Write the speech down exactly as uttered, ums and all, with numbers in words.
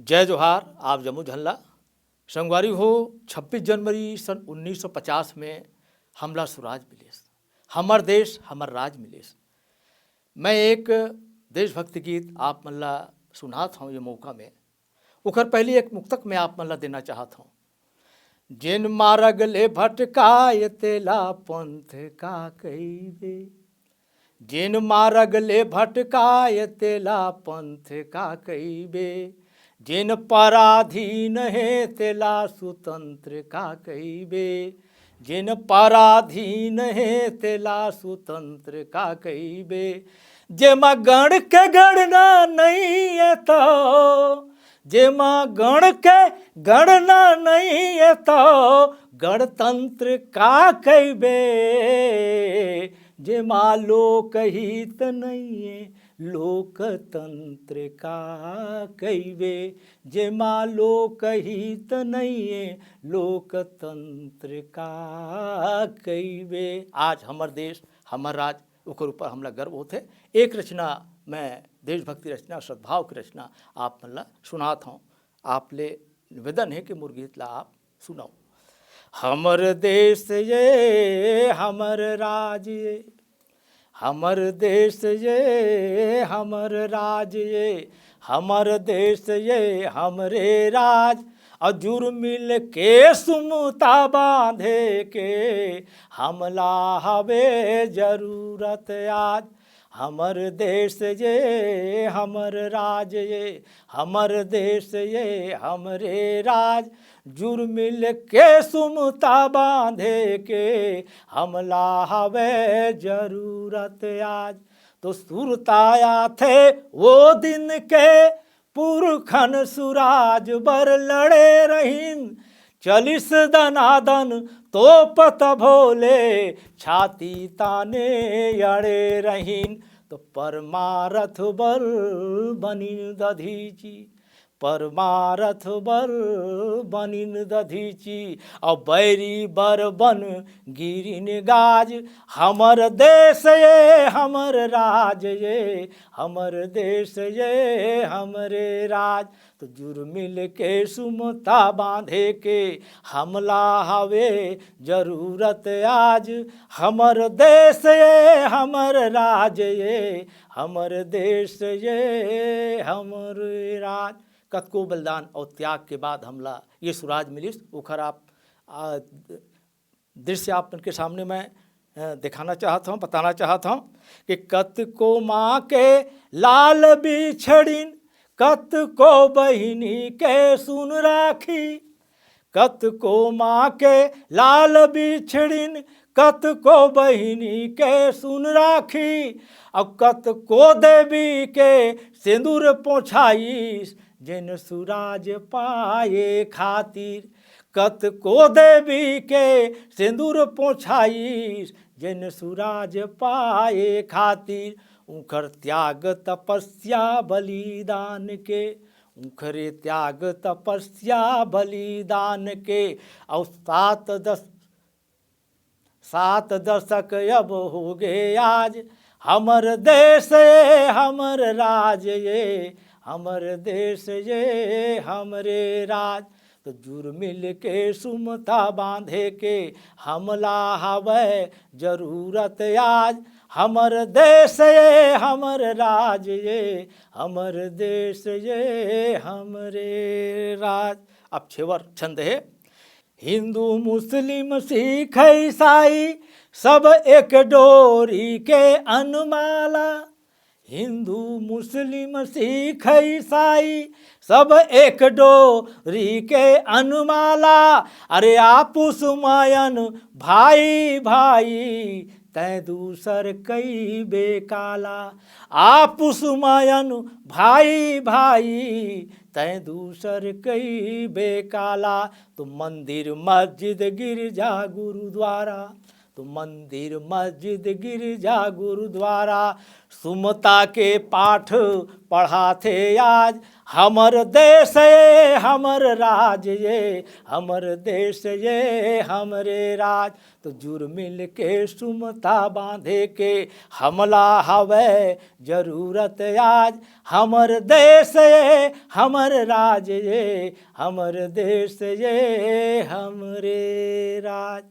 जय जोहार, आप जम्मो झन ला। संगवारी हो, छब्बीस जनवरी सन उन्नीस सौ पचास में हमला सुराज मिलिस, हमर देश, हमर राज मिलिस। मैं एक देशभक्ति गीत आप मन ला सुनात हौं ये मौका में। ओकर पहले एक मुक्तक मैं आप मन ला देना चाहत हौं। जेन मारग ले भटकाय तेला पंथ का कहिबे, जेन मारग ले भटकाय तेला पंथ का कहिबे, जेन पराधीन हे तेला सुतंत्र का कहिबे, जेन पराधीन हे तेला सुतंत्र का कहिबे, जेमा गण के गणना नइ ए तो, जेमा गण के गणना नइ ए तो गणतंत्र का कहिबे, जेमा लोकहित नइ ए लोकतंत्र का कहिबे, जेमा लोकहित नइ ए लोकतंत्र का कहिबे। आज हमर देश, हमर राज, ओकर ऊपर हमला गर्व होथे। एक रचना मैं देशभक्ति रचना, सद्भाव की रचना आप मन ला सुनात हौं। आप ले निवेदन हे कि मोर गीत ला आप सुनव। हमर देश ये, हमर राज ये, हमर देश ये, हमर राज ये, हमर देश ये, हमरे राज। अउ जुरमिल के सुमता बांधे के हमला हवे जरूरत आज। हमर देश ये, हमर राज ये, हमर देश ये, हमरे राज। जुरमिल के सुमता बांधे के हमला हवे जरूरत आज। तो सुरता आथे वो दिन के, पुरखन सुराज बर लड़े रहिन। चलिस दनादन तोपत भोले, छाती ताने अड़े रहिन। तो परमारथ बर बनिन दधीची, परमारथ बर बनिन दधीची, अउ बैरी बर बन गिरिन गाज। हमर देश ये, हमर राज ये, हमर देश ये, हमरे राज। तो जुरमिल के सुमता बांधे के हमला हवे जरूरत आज। हमर देश ये, हमर राज ये, हमर देश ये, हमर राज। कतको बलिदान अउ त्याग के बाद हमला ये सुराज मिलिस, ओखर आप, आ, दृश्य आप मन के सामने मैं, अ, दिखाना चाहत हौं, बताना चाहत हौं कि कतको माँ के लाल बिछड़िन, कतको बहिनी के सुन राखी, कतको माँ के लाल बिछड़िन, कतको बहिनी के सुन राखी, अउ कतको देवी के सिंदूर पोछाइस, जेन सुराज पाए खातिर। कतको देवी के सिंदूर पोछाइस, जेन सुराज पाए खातिर। उंखर त्याग तपस्या बलिदान के, उंखरे त्याग तपस्या बलिदान के। अउ सात दस, सात दशक अब होगे आज, हमर देश ये, हमर राज ये, हमर देश ये, हमरे राज। तो जुरमिल के सुमता बांधे के हमला हवय जरूरत आज। हमर देश ये, हमर राज ये, हमर देश ये, हमरे राज। अब छेवर छंद हे। हिंदू, मुस्लिम, सिख, ईसाई, सब एक डोरी के अनमाला। हिंदू, मुस्लिम, सिख, ईसाई, सब एक डोरी के अनमाला। अरे आपुस मायन भाई भाई, तैं दूसर कई बेकाला। आपुस मायन भाई भाई, तैं दूसर कई बेकाला। तो मंदिर, मस्जिद, गिरजा, गुरुद्वारा, तो मंदिर, मस्जिद, गिरजा, गुरुद्वारा, सुमता के पाठ पढ़ाथे आज। हमर देश ये हमर राज ये, हमर देश ये हमरे राज। तो जुरमिल के सुमता बांधे के हमला हवय जरूरत आज। हमर देश ये हमर राज ये, हमर देश ये हमरे राज।